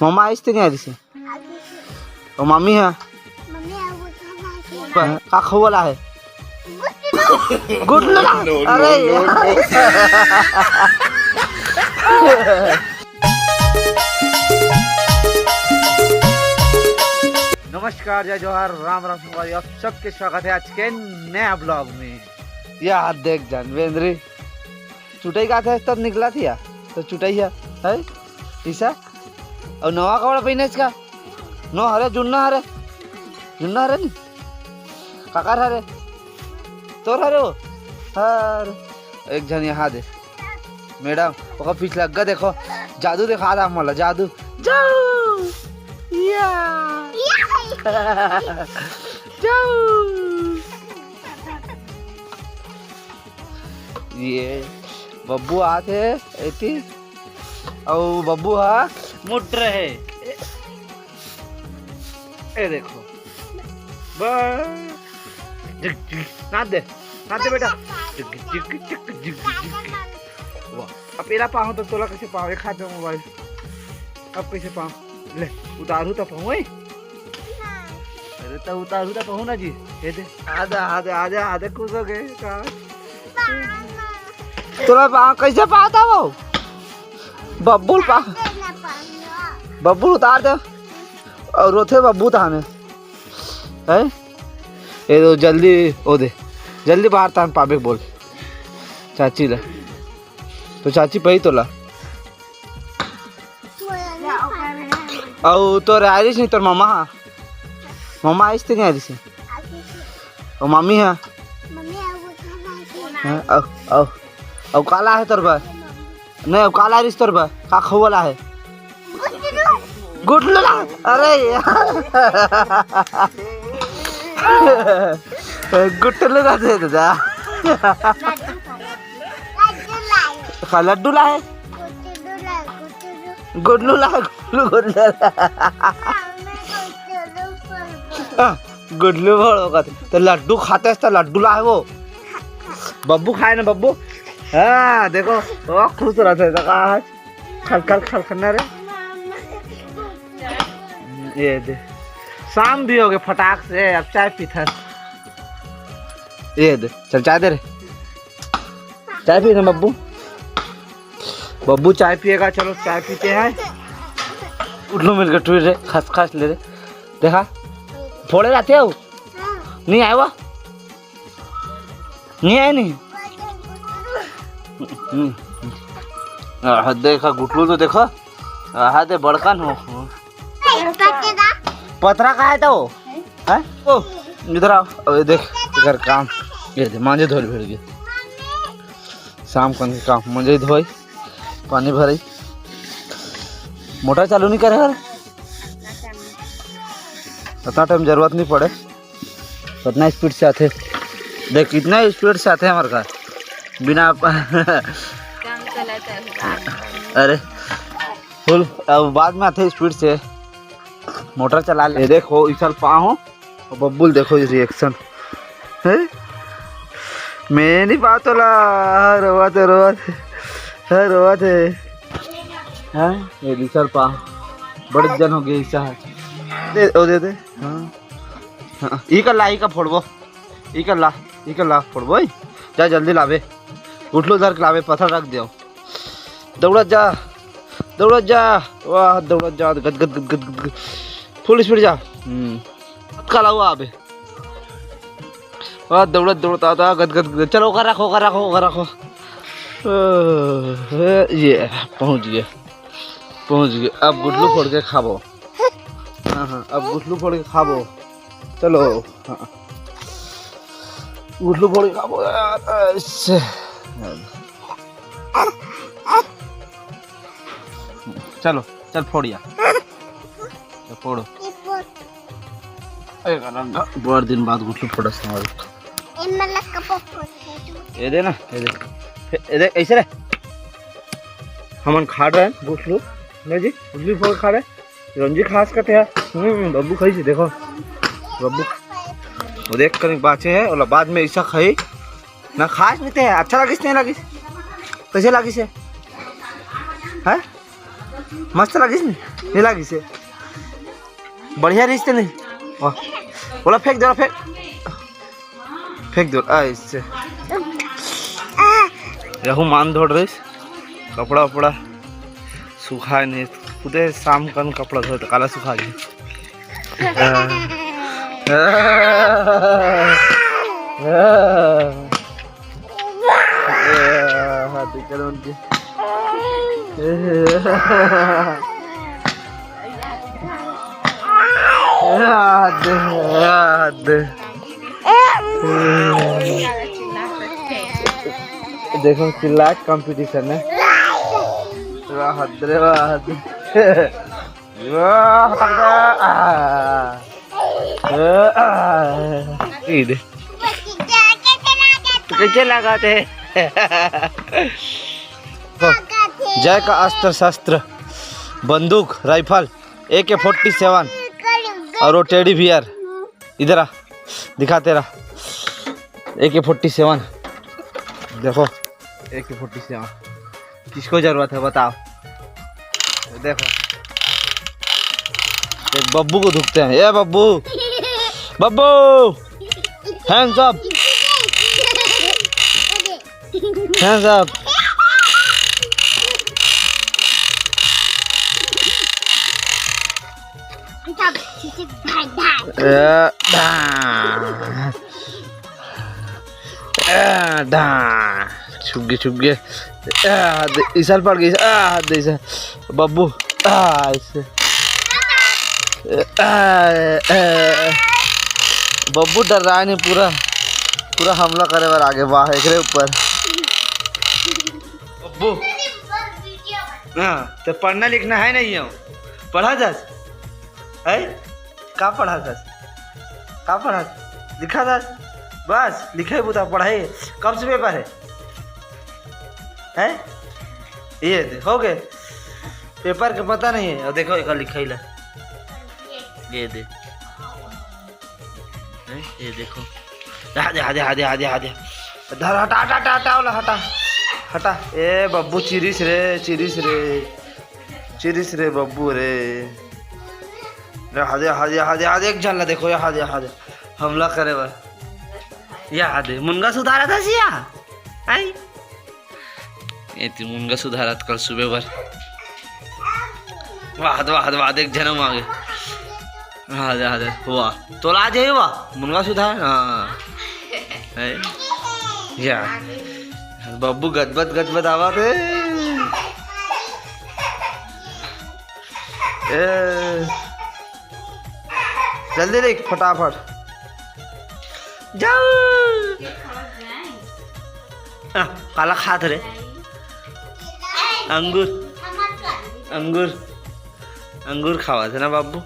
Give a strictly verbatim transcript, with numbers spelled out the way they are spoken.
मम्मा आइस ते नहीं आ रही से? ओ मम्मी है। का खाऊ वाला है? गुटलू ला। अरे यार। नमस्कार, जय जोहार, राम राम संगवारी, आप सबके स्वागत है आज के नया ब्लॉग में। ये हाथ देख जान बेंदरी, चुटाई का था तब निकला थी यार, तो चुटाई है, है? ईसा? और नवा कपड़ा पहने इसका? नो हरे, जुन्ना हरे, जुन्ना हरे नहीं, काकर हरे, तोर हरे वो, हर एक झन यहाँ दे, मैडम, ओकर पीछे लग गया, देखो, जादू दिखा रहा मोला, जादू, जाऊ, या, जाऊ। ये बब्बू आत हे एती, अउ बब्बू हा मुट रहे। ए देखो, बस। झिक, झिक, नाच दे, नाच दे बेटा। झिक, झिक, झिक, झिक, झिक। वाह, अब एला पाहूं तो तोला कैसे पाहूं? एक हाथ में मोबाइल, अब कैसे पाहूं? ले, उतारू तो पाहूं, ए? अरे तो उतारू तो पाहूं ना जी, ये दे। आजा, आजा, आजा, आजा, खुश हो गए का? तोला पा, कैसे पाता वो? बब्बू ल पा, बब्बू ल उतार दे। और रोथे बब्बू ताने। हैं? ये तो जल्दी ओ दे। जल्दी बाहर तान पाबे बोल। चाची ला। तो चाची पही तोला। अउ तोर आरिस नहीं, तोर मम्मा हा। मम्मा आइस ते नहीं आरिस? ओ मम्मी हा। हाँ, अउ, अउ, अउ काला है तोर बा? नहीं, अउ काला रिस तोर बा? का खवाला है? गुटलू ला। अरे यार। गुटलू का दे दादा। का लड्डू ला है? गुटलू ला, गुटलू, गुटलू ला। हाँ, गुडलू बड़ो का तो लड्डू खाते हैं, तो लड्डू लाए वो। बब्बू खाए ना बब्बू। हाँ, देखो, वो खुश रहते हैं, तो कहा है, खल, खल, खल, खल ना रे। ये दे, शाम भी हो गए फटाक से, अब चाय पीथस। ये दे, चल चाय दे रे। चाय पी ना बब्बू। बब्बू चाय पिएगा, चलो चाय पीते हैं। उठ लो मिलकर टूट रे, खस खस ले रे। देखा, फोड़े रहते हो, नहीं आए वा, नहीं आए नहीं। हम्म। आह, देखा गुटलू तो देखा, आहा दे बड़कन हो। पतरा का है तो, हैं? ओ, इधर आओ, अबे देख, इधर काम, ये दे, मांजे धोल भिड़ गए। शाम कन के काम, मंजई धोई, पानी भरई, मोटर चालू नहीं करे हर, इतना टाइम जरूरत नहीं पड़े, इतना स्पीड से आते। देख कितना स्पीड से आते हमारे घर बिना काम चलाते हैं। अरे फुल, अब बाद में आते स्पीड से मोटर चला ले। देखो इसल पाओ। और बब्बू ल देखो ये रिएक्शन है। मैं नहीं पातो ला, रोवत है, रोवत है, हाँ, रोवत है। हाँ, ये दूसर पा, बड़े जन हो गए इसका। दे, ओ दे दे। हाँ। हाँ, ई कर ला, ई कर फोड़बो। ई कर ला, ई कर ला फोड़बो, ओए। जा जल्दी लावे। उठलो धर के लावे, पत्थर रख दियो। दौड़त जा, दौड़त जा, वाह, दौड़त जा, गद, गद, गद, गद, गद, गद। फुल स्पीड जा। हम्म। कतका लाऊ आबे। वाह, दौड़त, दौड़त आता, गद, गद, गद। चलो, ओकर रखो, ओकर रखो, ओकर रखो। अ, ये, पहुंच गए, पहुंच गए। अब गुटलू फोड़ के खाबो। हाँ, हाँ, अब गुटलू फोड़ के खाबो। चलो, हाँ। गुटलू फोड़ के खाबो यार, ऐसे। चलो, चल फोड़ यार। चल फोड़ो। ये फोड़। एक घंटा, बड़ दिन बाद गुटलू फोड़स हमारे। ये मतलब कपो फोड़ है तू। ये दे ना, ये दे। ये दे, ऐसे रे। हमन खा रहे हैं गुटलू। नहीं जी, गुटलू फोड़ खा रहे हैं। रंजी खास कथे यार। हम्म, बब्बू खाई जी, देखो। बब्बू। वो देख कर बाचे है, और बाद में ऐसा खाई। ना खास नहीं थे, अच्छा लगिस नहीं लगिस? कैसे लगिस है? हैं? मस्त लागिस नहीं? नहीं लागिस हे? बढ़िया रहिस ते नहीं? वाह। ओला फेंक दे, ओला फेंक। फेंक दे, ऐसे। यहू मान धोड़ रहिस। कपड़ा उपड़ा सुखाए नहीं। खुदे शाम कन कपड़ा धोए, तो काला सुखा गया। हाथ दिक्कत बन के। हाथ, हाथ। देखो, चिल्ला कंपटीशन है। वाह रे, वाह। वाह, पकड़ा। ये दे। तो कैसे लगाते हैं? जय का अस्त्र शस्त्र, बंदूक, राइफल, ए के फोर्टी सेवन और वो टेडी बियर। इधर आ, दिखा तेरा ए के फोर्टी सेवन। देखो, ए के फोर्टी सेवन किसको जरूरत है, बताओ। देखो, एक बब्बू को धुकते हैं। ए Babbu, Babbu, hands up, hands up। ए, धा। ए, धा। छुप गए, छुप गए। ए, दे, इसल पड़ गई। आ, दे, इसल। बब्बू। आ, ऐसे। ए, आ, ए। बब्बू डर रहा है नहीं, पूरा, पूरा हमला करे बर आगे। वाह, एकरे ऊपर। बब्बू। हाँ, तो पढ़ना लिखना है नहीं हो? पढ़ा जास? है? का पढ़ा जास? का पढ़ा? लिखा जास? बस, लिखे बुता, पढ़ाई। कब से पेपर है? है? ये दे, हो गए। पेपर के पता नहीं है। और देखो, एक लिखा ही ला। ये दे। हैं? ये देखो। आदे, आदे, आदे, आदे, आदे। धर, हटा, हटा, हटा, हटा, वाला हटा। हटा। ए, बब्बू, चिरिस रे, चिरिस रे। चिरिस रे, बब्बू रे। आदे, आदे, आदे, आदे, एक झन ला देखो, आदे, आदे। हमला करे बर। आदे, मुनगा सुधारा था सिया। आई। ए, ती मुनगा सुधारत कल सुबह बर। वाह, वाह, वाह, देख, जनम आ गए। हाँ, जा, जा, वाह। तो ला जाए, वाह, मुनगा सुधार, हाँ। है। या। बब्बू गदबद, गदबद आवा थे। ए, जल्दी लिख, फटाफट। जाओ। आ, काला खात रे। अंगूर। अंगूर। अंगूर खावा थे ना बाबू।